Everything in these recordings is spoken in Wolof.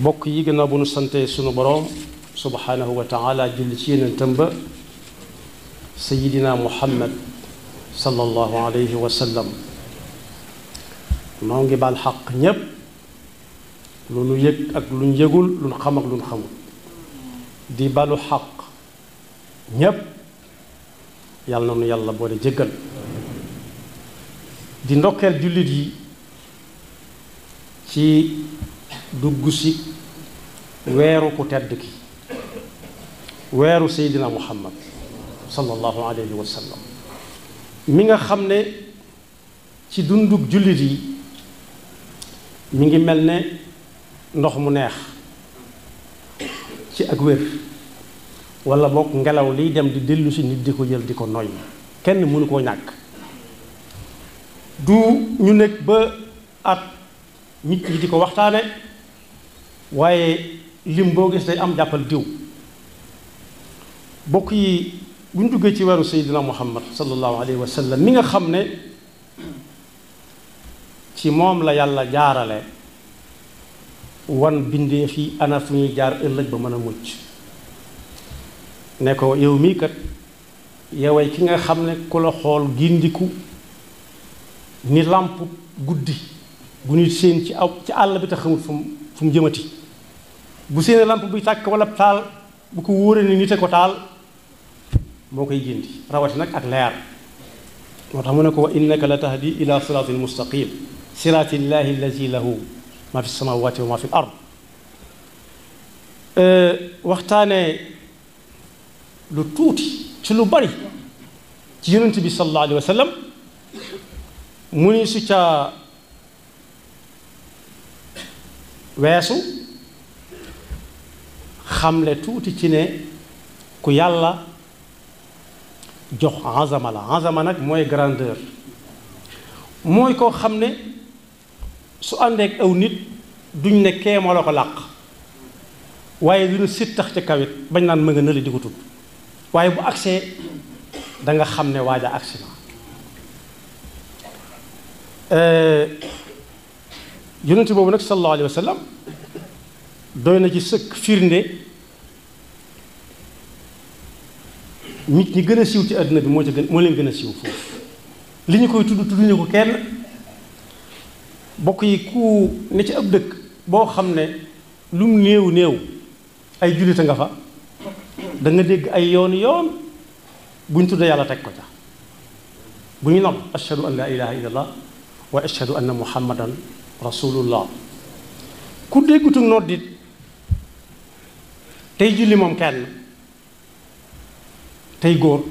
bokk yi gannaaw bu nu sante sunu boroom subhanahu wa taala julli ci yonentam ba sayidina muhammad sallallahu alayhi wa sallam noo ngi baal xaq ñépp lu nu yëg ak lu nu yëgul lu nu xam ak lu nu xamul di balu xaq ñépp yàlla na nu yàlla boole jéggal di ndokkeel jullit yi ci dugg si weeru ku tedd ki weeru seydina muhammad sallallahu alayhi wa sallam mi nga xam ne ci dundug jullit yi mi ngi mel ne ndox mu neex ci ak wér wala boog ngelaw liy dem di dellu si nit di ko jël di ko noyyi kenn mënu koo ñàkk du ñu nekk ba at nit ñi di ko waxtaane waaye lim boo gis day am jàppal diw bokk yi bu ñu duggee ci weeru seydina muhammad sallallahu alayhi wa sallam mi nga xam ne ci moom la yàlla jaarale wan bindee fi ana fu ñuy jaar ëllëg ba mën a mucc ne ko yow mii kat yoway ki nga xam ne ku la xool gindiku ni làmp guddi bu nit seen ci àll bi te xamul fu mu jëmati bu seen làmp buy tàkk wala taal bu ko wóoree ni nite ko taal moo koy gindi rawati nag ak leer moo tax mu ne ko wa innaka la tahdi ila siratin mustaqim siratillahi allazi lahu ma fi samawati wa ma fi l ard waxtaane lu tuuti ci lu bari ci yonent bi sallallahu alayhi wa sallam mu ni su ca weesu xamle tuuti ci ne ku yàlla jox azama la azama nag mooy grandeur mooy koo xam ne su àndeek aw nit duñ ne kee moo la ko làq waaye lu ñu sittax ci kawit bañ naan ma nga nële di ko tudd waaye bu agsee da nga xam ne waaja agsi na yonent boobu nag sallallahu alayhi wa sallam doy na ci sëkk firnde nit ñi gën a siiw ci àdduna bi moo leen gën a siiw foofu li ñu koy tudd tudduñu ko kenn bokk yi ku ne ci ab dëkk boo xam ne lum néew néew ay jullita nga fa da nga dégg ay yoon bu ñu tuddee yàlla teg ko ca bu ñu nopp ashhadu an la ilaha illallah wa ashhadu anna muhammadan rasulullah ku déggutu noddit tey julli moom kenn tey góor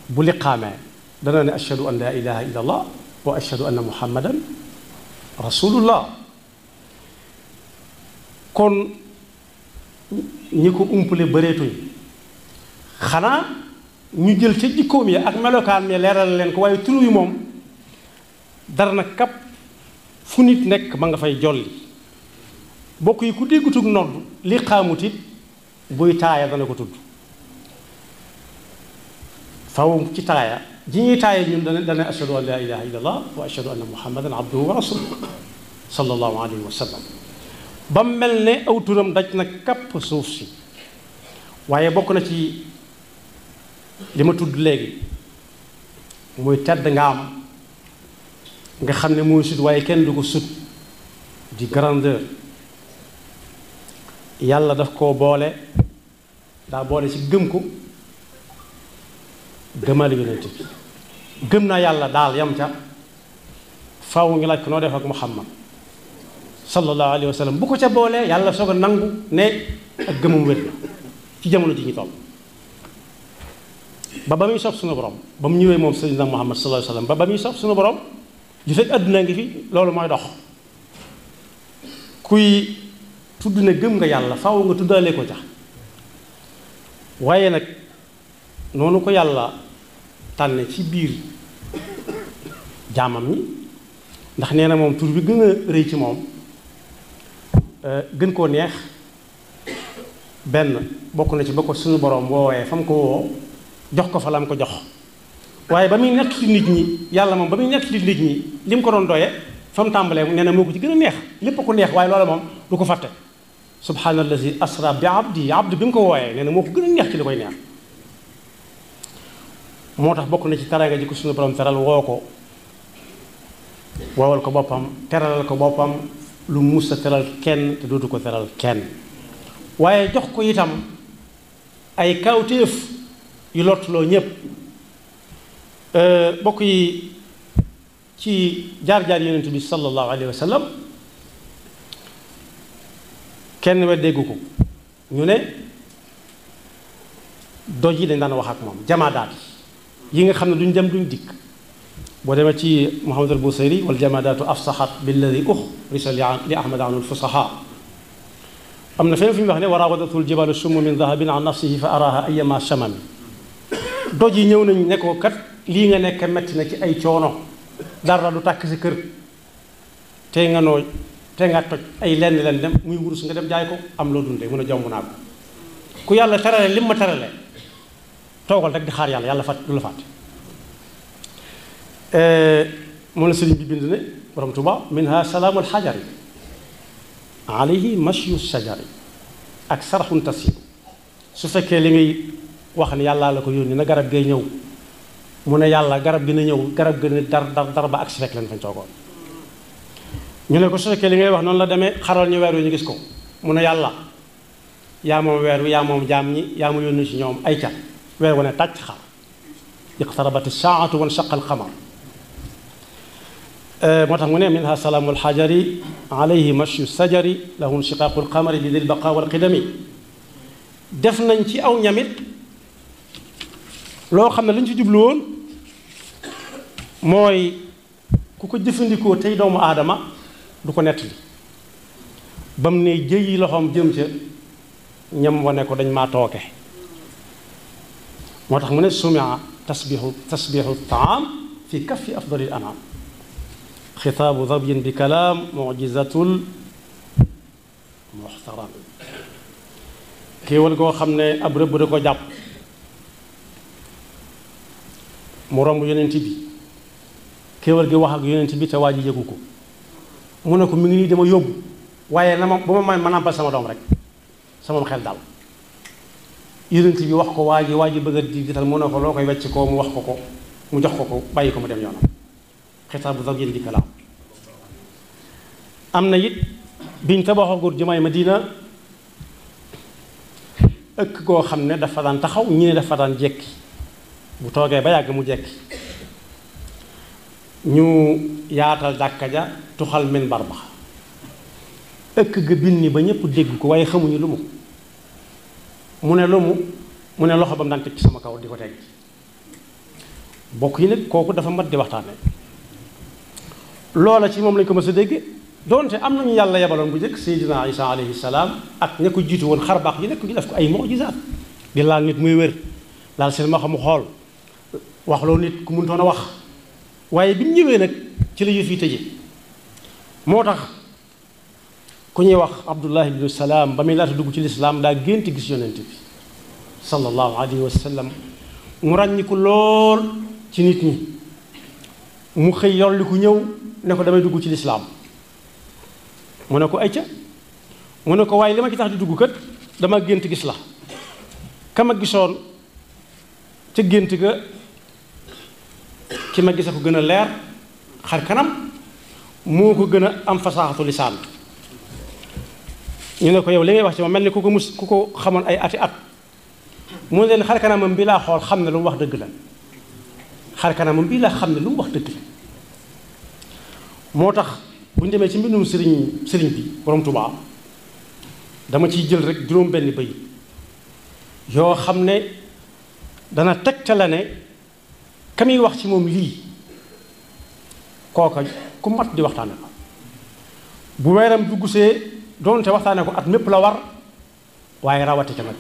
bu liqaamee dana ne ashhadu an la ilaha illallah wa ashhadu anna muhammadan rasulullah kon ñi ko umpale bëreetuñ xanaa ñu jël ca jikkoom yi ak melokaan mi leeral leen ko waaye turu yi moom dara na kap fu nit nekk ma nga fay jolli bokk yi ku déggutug nodd li xaamut it buy taaya dana ko tudd faw ci taaya ji ñuy taaya ñun dana ashhadu an la ilaha illallah wa ashhadu anna muhammadan abduhu wa rasuluhu sallallahu alayhi wa sallam ba mel ne aw turam daj na kapp suuf si waaye bokk na ci li ma tudd léegi muy tedd nga am nga xam ne mooy sut waaye kenn du ko sut di grandeur yàlla daf koo boole daa boole ci gëm ko gëmal yonent bi gëm naa yàlla daal yam ca faw ngi laaj ko noo def ak muhammad sallallahu alayhi wa sallam bu ko ca boolee yàlla soog a nangu ne ak gëmam wér na ci jamono ji ñu toll ba muy sob suñu borom ba mu ñëwee moom sayyidina muhammad sallallahu alayhi wa sallam ba muy sob suñu borom li fekk àdduna ngi fi loolu mooy dox kuy tudd ne gëm nga yàlla faaw nga tuddaale ko ca waaye nag noonu ko yàlla tànne ci biir jaamam ñi ndax nee na moom tur bi gën a rëy ci moom gën koo neex benn bokk na ci ba ko suñu borom woowee fa mu ko woo jox ko fa la mu ko jox waaye ba muy nett li nit ñi yàlla moom ba muy nett li nit ñi li mu ko doon doye fa mu tàmbalee nee na moo ko ci gën a neex lépp ko neex waaye loola moom du ko fàtte subhaanallazi asra bi abdi abdi bi mu ko wooyee nee na moo ko gën a neex ci li koy neex moo tax bokk na ci teraanga ji ko suñu borom teral woo ko woowal ko boppam teralal ko boppam lu mus a teral kenn te dootu ko teral kenn waaye jox ko itam ay kawtéef yu lottuloo ñépp bokk yi ci jaar-jaar yonent bi sallallahu alayhi wa sallam kenn we déggu ko ñu ne doj yi dañ daan wax ak moom jamaadaat yi nga xam ne duñ dem duñ dikk boo demee ci Muhammad al Busayri wal jamaadaatu afsaxat billadi uxrisa li ahmad anul fusaha am na feneen fi ñu wax ne wa rawadatu ljibalu summu min dahabin an nafsihi fa araha ayama chamami doj yi ñëw nañ ne ko kat lii nga nekk metti na ci ay coono dara du tàkk si kër tey nga nooy tey nga toj ay lenn leen dem muy wurus nga dem jaay ko am loo dundee mun a jomb naa ko ku yàlla terale lim ma terale toogal rek di xaar yàlla yàlla fàtt du la fàtte moom la sëriñ bi bind ne borom Tuuba minha salaamul xajari alayhi mashyu shajari ak saraxun tasiru su fekkee li ngay wax ne yàllaa la ko yónni na garab gay ñëw mu ne yàlla garab gi na ñëw garab gi ne dar ba ak si fekk leen fañ toogoon ñu ne ko su fekkee li ngay wax noonu la demee xaral ñu weer wi ñu gis ko mu ne yàlla yaa moom weer wi yaa moom jaam ñi yaa ma yónni ci ñoom ay ca weer wane tàcc xar iqtarabati saatu wan shaqa alqamar moo tax mu ne minha salaamu alxajari alayhi mashyu sajari lahu inshiqaaqu alqamari bi dil baqa wal qidami def nañ ci aw ñamit loo xam ne lañ ci jublu woon mooy ku ko jëfandikoo tey doomu aadama du ko nettali ba mu ne jëyi loxoom jëm ca ñam wane ko dañ maa tooke moo tax mu ne sumia tasbixu taam fi kaffi afdalil anam xitaabu dabyin bi kalaam mujizatul muxtaram kéewal goo xam ne ab rëbb da ko jàpp mu romb yonent bi kéewal gi wax ak yonent bi te waa ji yëgu ko mu ne ko mi ngi nii dama yóbbu waaye na ma ba ma nàmpal sama doom rek sama xel daal yonent bi wax ko waa ji bëgg a digital mu ne ko loo koy wecc koo mu wax ko mu jox ko bàyyi ko mu dem yoonam xitaabu zawjin bi kalaam am na it biñ tabaxagul jumaay Madina ëkk goo xam ne dafa daan taxaw ñi ne dafa daan jekki bu toogee ba yàgg mu jekki ñu yaatal jàkka ja tuxal minbar ba ëkk ga binni ba ñëpp dégg ko waaye xamuñu lu mu ne loxo ba mu daan teg ci sama kaw di ko teg bokk yi nag kooku dafa mat di waxtaane loola ci moom lañ ko mës a dégg doonte am nañu yàlla yebaloon bu njëkk Seydina Isa alayhi salaam ak ña ko jiitu woon xarbaax yi nekk ñu def ko ay mujizaat di laal nit muy wér laal seen ma xamu xool wax loo nit ku mënutoon a wax waaye bi mu ñëwee nag ci la yëf yi tëje moo tax ku ñuy wax Abdullah ibnu Salaam ba muy laata dugg ci lislaam daa gént gis yonent bi sallallahu alayhi wa sallam mu ràññiku lool ci nit ñi mu xëy yolli ku ñëw ne ko damay dugg ci lislaam mu ne ko ayca mu ne ko waaye li ma ci tax di dugg kat dama gént gis la kama gisoon ca gént ga ki ma gisa ko gën a leer xar kanam moo ko gën a am fasaaxatu lisaan ñu ne ko yow li ngay wax ci ma mel ni ku ko xamoon ay ati at mu ne leen xar kanamam bi laa xool xam ne lu mu wax dëgg la xar kanamam bii laa xam ne lu mu wax dëgg la moo tax bu ñu demee ci mbindum sëriñ bi borom Tuubaa dama ciy jël rek juróom benn bay yoo xam ne dana tegtale ne ka muy wax ci moom lii kooka ku mat di waxtaane ko bu weeram duggsee doonte waxtaane ko at mépp la war waaye rawati ca nag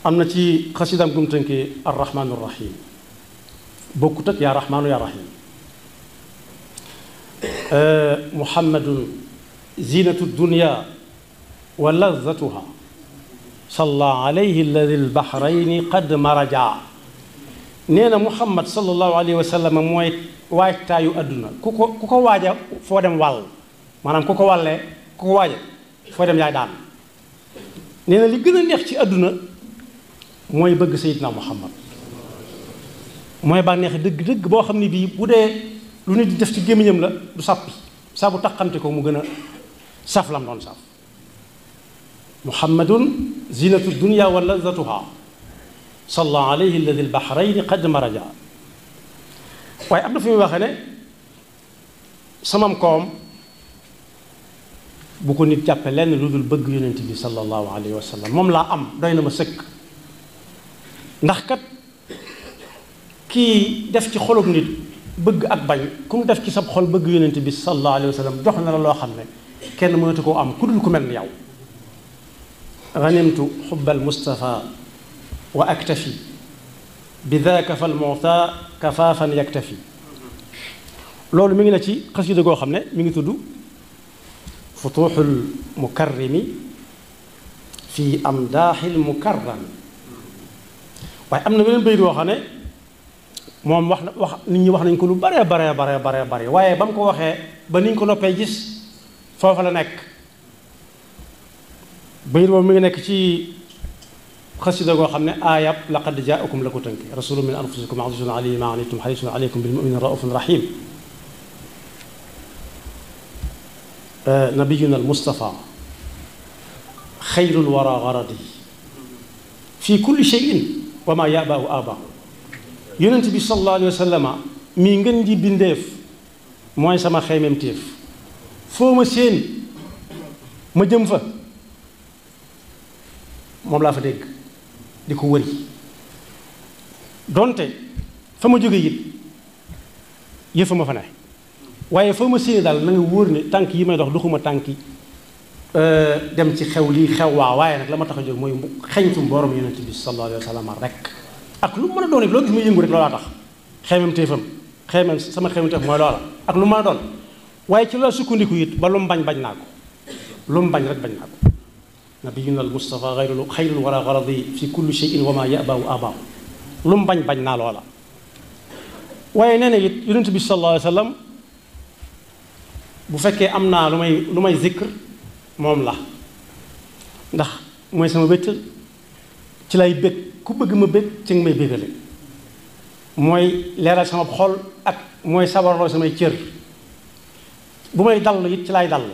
am na ci xasidam gum tënkee arrahmaanu rahim bokkut ak yaa rahmaanu yaa rahim muhammadun zinatu dunya wa lazatuha salla alayhi alladi albahrayni qad maraja nee na muhammad sallallahu alayhi wa sallam mooy waajtaayu àdduna ku ko waaja foo dem wàll maanaam ku ko wàllee ku ko waaja foo dem yaay daan nee na li gën a neex ci àdduna mooy bëgg Seydina Muhammad mooy bànneex dëgg-dëgg boo xam ne bii bu dee lu nit di def ci gémmiñam la du sàppi saa bu taqante ko mu gën a saf lam doon saf muhammadun zinatu dunya wa lazatuha salla alayhi alladi albahrayni qad maraja waaye am na fi muy waxee ne samam koom bu ko nit jàppe lenn lu dul bëgg yonent bi sallallahu alayhi wa sallam moom laa am doy na ma sëkk ndax kat kii def ci xolub nit bëgg ak bañ ku mu def ci sab xol bëgg yonent bi sallallahu alayhi wa sallam jox na la loo xam ne kenn mënatu koo am ku dul ku mel ni yow ganimtu xubbal Mustafa wa aktafi bi daaka fal mu'ta kafaafan yaktafi loolu mi ngi na ci xasida goo xam ne mi ngi tudd futuuxul mukarrimi fi amdaaxil mukarrami waaye am na beneen bayit boo xam ne moom wax nit ñi wax nañ ko lu bare waaye ba mu ko waxee ba niñ ko noppee gis foofa la nekk bayit boobu mi ngi nekk ci xasida goo xam ne aayab laqad jaakum la ko tënk rasulun min anfusikum azizun alayhi ma anittum harisun alaykum bil mu'minina raufun rahim nabiyuna al mustafa xayrul wara garadi fi kulli shay'in wa ma yaba'u aba yonent bi sallallahu alayhi wa sallama mii ngeen ji bindeef mooy sama xeymemtéef foo ma séen ma jëm fa moom laa fa dégg di ko wëri donte fa ma jóge it yëfa ma fa ne waaye foo ma séen daal na nga wóor ne tànk yi may dox duxuma tànki dem ci xew lii xew waa waaye nag la ma tax a jóg mooy xeñtu borom yonent bi sallallahu alayhi wa sallam rek ak lu mën a doon it loo gis muy yëngu rek loolaa tax xeymam téefam xeymam sama xeymam téef mooy loola ak lu mën a doon waaye ci la sukkandiku it ba lu mu bañ naa ko lu mu bañ rek bañ naa ko nabiyuna al mustafa xayrul wara garadi fi kulli shay'in wa ma yabaahu abaahu lu mu bañ naa loola waaye nee na it yonent bi sallallahu alayhi wa sallam bu fekkee am naa lu may zikr moom la ndax mooy sama wéttal ci lay bég ku bëgg ma bég ci nga may bégale mooy leeral sama xol ak mooy sabarloo samay cër bu may dall it ci lay dall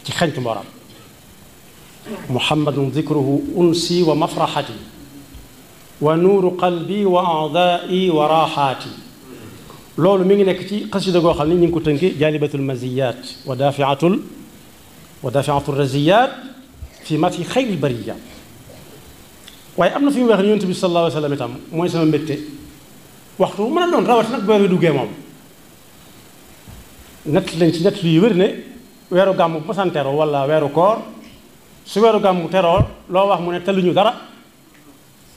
ci xeñtu mboram muhammadun zikruhu unsi wa mafraxati wa nuuru qalbi wa aadaai wa raaxaati loolu mi ngi nekk ci xasida goo xam ne ñu ngi ko tënki jaalibatul maziyat wa daafiatul raziyat fi mati xayril bariya waaye am na fi mu waxee yonent bi sallallahu alayhi wa sallam itam mooy sama mbégte waxtu mën a doon rawati nag weer wi duggee moom nett lañ ci nett yu wér ne weeru gàmmu bu masaan teroo wala weeru koor su weeru gàmmu teroo loo wax mu ne teluñu dara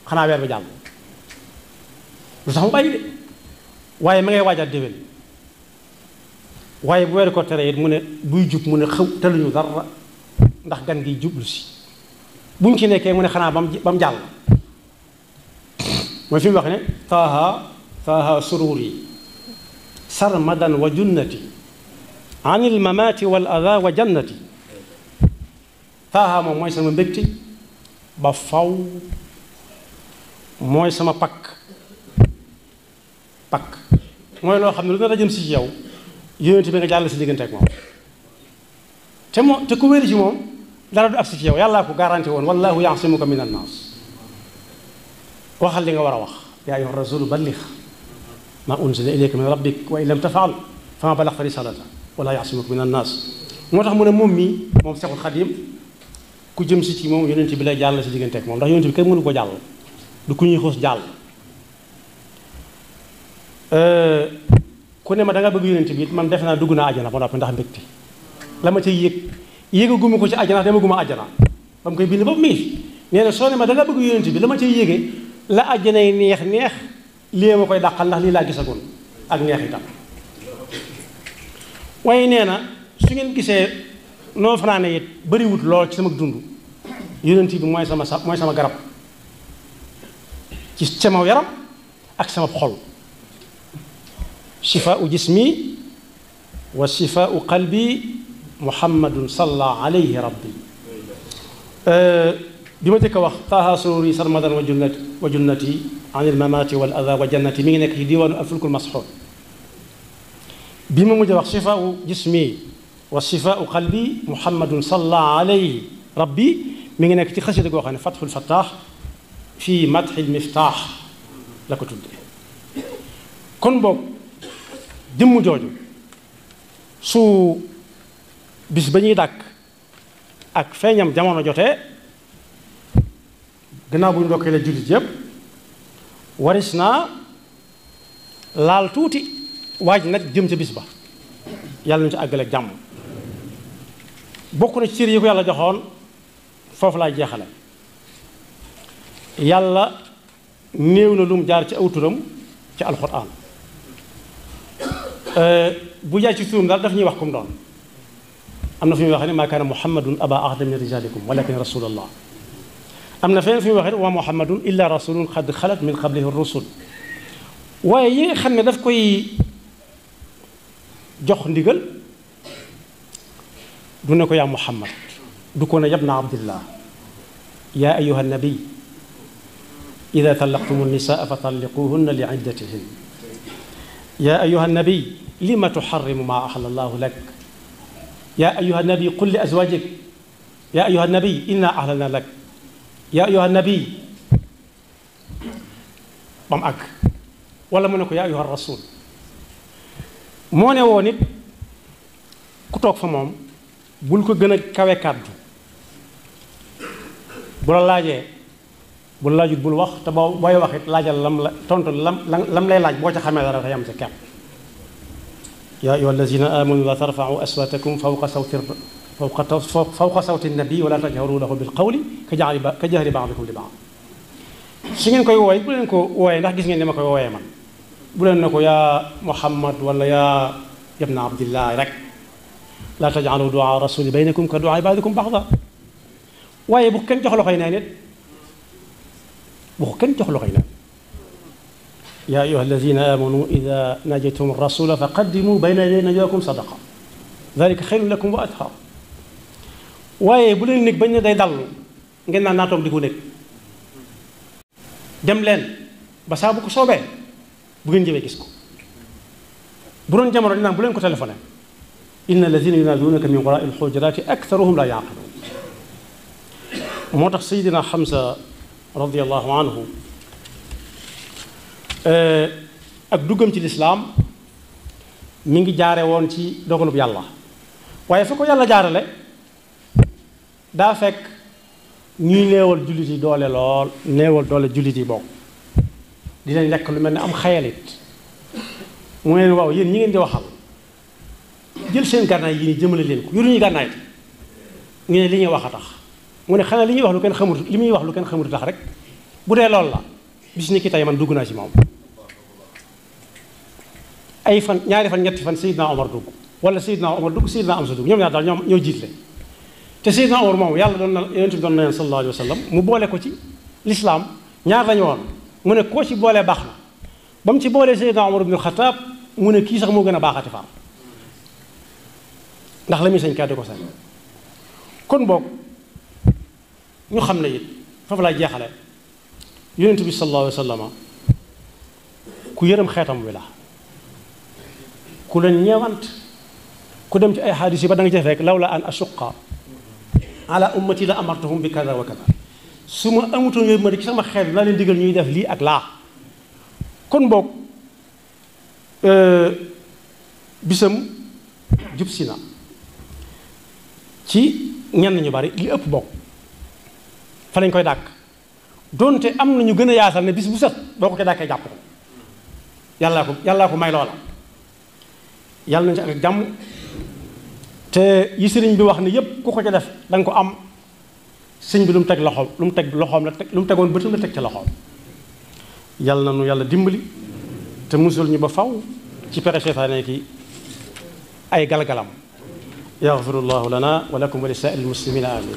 xanaa weer bi jàll lu tax mu bàyyi de waaye ma ngay waajaat déwén waaye bu weeru ko tere it mu ne buy jub mu ne xaw teluñu dara ndax gan gi jublu si buñ ci nekkee mu ne xanaa ba mu jàll mooy fi mu wax ne taaha sururi sarmadan wa junnati anil mamati wal ada wa jannati taaha moom mooy sama mbégte ba faw mooy sama pakk mooy loo xam ne lu nar a jëm si ci yow yonent bi nga jàll si diggante ak moom te ku wéri ci moom dara du agsi ci yow yàllaa ko garanti woon wallahu yaasimuka min annaas waxal li nga war a wax yaa ayyuha rasulu balligh ma unzila ilayka min rabbik wa in lam tafal fama balaghta risalata wala yaasimuka min annaas moo tax mu ne moom mii moom Seexul Xadiim ku jëm si ci moom yonent bi lay jàll si diggante ak moom ndax yonent bi kenn mënu ko jàll du ku ñuy xuus jàll ku ne ma da nga bëgg yonent bi it man defe naa dugg naa àjjana ba noppi ndax mbégte la ma cay yéegaguma ko ci àjjana demaguma àjjana ba mu koy bind ba mu miif nee na soo ne ma da nga bëgg yonent bi la ma cay yéege la àjjanay neex lii ma koy dàqal ndax lii laa gisagoon ak neex itam waaye nee na su ngeen gisee noo fanaane it bariwut lool ci sama dund yonent bi mooy sama garab ci sama yaram ak sama xol shifaau jismi wa shifaau qalbi muhammadun salla alayhi rabbi bi ma jëkk a wax taaha sururi sarmadan wa junnati an il mamati wal adha wa jannati mi ngi nekk ci diwaanu alfulkul masxuun bi ma mujj a wax shifaau jismi wa shifaau qalbi muhammadun salla alayhi rabbi mi ngi nekk ci xasida goo xam ne fathul fattaax fii madxil miftaax la ko tudde kon boog jëmm jooju su bis ba ñuy dàkk ak feeñam jamono jotee gannaaw bu ñu ndokkee la jullit yépp waris naa laal tuuti waaj nag jëm ca bis ba yàlla ñu ci àggale ak jàmm bokk na ci cër yi ko yàlla joxoon foofu laay jeexale yàlla néew na lu mu jaar ci aw turam ci alxuraan bu jaay ci turam daal daf ñuy wax kum doon am na fi muy waxee ne maa kaana muhammadun aba ahada min rijalikum walakin rasulallah am na feneen fi muy waxee wa muhammadun illa rasulun qad xalat min qablihi rusul waaye yi nga xam ne daf koy jox ndigal du ne ko yaa muhammad du ko ne yabna abdillah yaa ayuha nabi ida talaqtumu nisaa fa talliquhunna li iddatihin yaa ayuha nabi lima tuxarrimu maa axala allahu lak yaa ayuha nabi qul li azwajik yaa ayuha nabi inna ahlalna lak yaa ayuha nabi ba mu àgg wala mu ne ko yaa ayuha rasul moo ne woo nit ku toog fa moom bul ko gën a kawe kàddu bu la laajee bu la laajut bul wax te booy wax it laajal lam la tontu lam lay laaj boo ca xamee dara te yam ca kepp yaa ayyuha allazina amanu la tarfa'u aswatakum fawqa sawti nabi wala tajharu lahu bil qawli ka jahri ba'dikum li ba'd su ngeen koy wooye bu leen ko wooyee ndax gis ngeen ni ma koy wooyee man bu leen ne ko yaa muhammad wala yaa ibna abdillah rek la taj'alu du'a rasuli baynakum ka du'a ba'dikum ba'da waaye bu kenn jox loxoy neen it bu ko kenn jox loxoy neen yaa ayyuha alladina amanu ida najaytum rasula fa qaddimu bayna yaday najwaakum sadaqa dalika xayrun lakum wa atqa waaye bu leen nekk bañ ne day dallu ngeen naan naa toog di ko nekk dem leen ba saa bu ko soobee bu ngeen jëwee gis ko bu doon jamono dinaan bu leen ko téléphoné inna alladina yunaaduunaka min waraai alxujuraati aktharuhum la yaqiluun moo tax Seydina Hamza radiyallahu anhu ak duggam ci lislaam mi ngi jaare woon ci dogalub yàlla waaye fa ko yàlla jaarale daa fekk ñuy néewal jullit yi doole lool néewal doole jullit yi bokk dinañ lekk lu mel ne am xayalit mu ne waaw yéen ñi ngeen di waxal jël seen gànnaay yi ni jëmale leen ko yoruñu gànnaay te ñu ne li ñuy wax a tax mu ne xanaa li ñuy wax lu kenn xamut li muy wax lu kenn xamut tax rek bu dee loolu la bis ni ki tey man dugg naa ci moom ay fan ñaari fan ñetti fan Seydina Omar dugg wala Seydina Omar dugg Seydina Amsa dugg ñoom ñaar daal ñoo jiitle te Seydina Omar moom yàlla doon na yonent bi doon na leen sallallahu alayhi wa sallam mu boole ko ci lislaam ñaar lañu woon mu ne koo ci boolee baax na ba mu ci boolee Seydina Omar ibn Xataab mu ne kii sax moo gën a baaxati far ndax la muy sañ kàddu ko sañ kon boog ñu xam ne it foofu laay jeexale yonent bi sallallahu alayhi wa sallam ku yërëm xeetam wi la ku leen ñeewant ku dem ci ay xaadis yi ba da nga ci fekk lawla an ashuqa ala ummati la amartuhum bi kaza wa kaza su ma amutoon yooyu ma di ci sama xeet naa leen digal ñuy def lii ak laa kon boog bisam jub si na ci ñenn ñu bari li ëpp bokk fa lañ koy dàkk donte am na ñu gën a yaasal ne bis bu set boo ko ca dàkkee jàpp ko yàllaa ko may loola yàlla nañ ci ak jàmm te yi sëriñ bi wax ne yépp ku ko ca def da nga ko am sëñ bi lu mu teg loxoom lu mu teg loxoom la teg lu mu tegoon bëtam la teg ca loxoom yàlla na nu yàlla dimbali te musul ñu ba faw ci pere seytaane ki ay galgalam yaxfirullahu lana wa lakum wa li saa'iril muslimina amin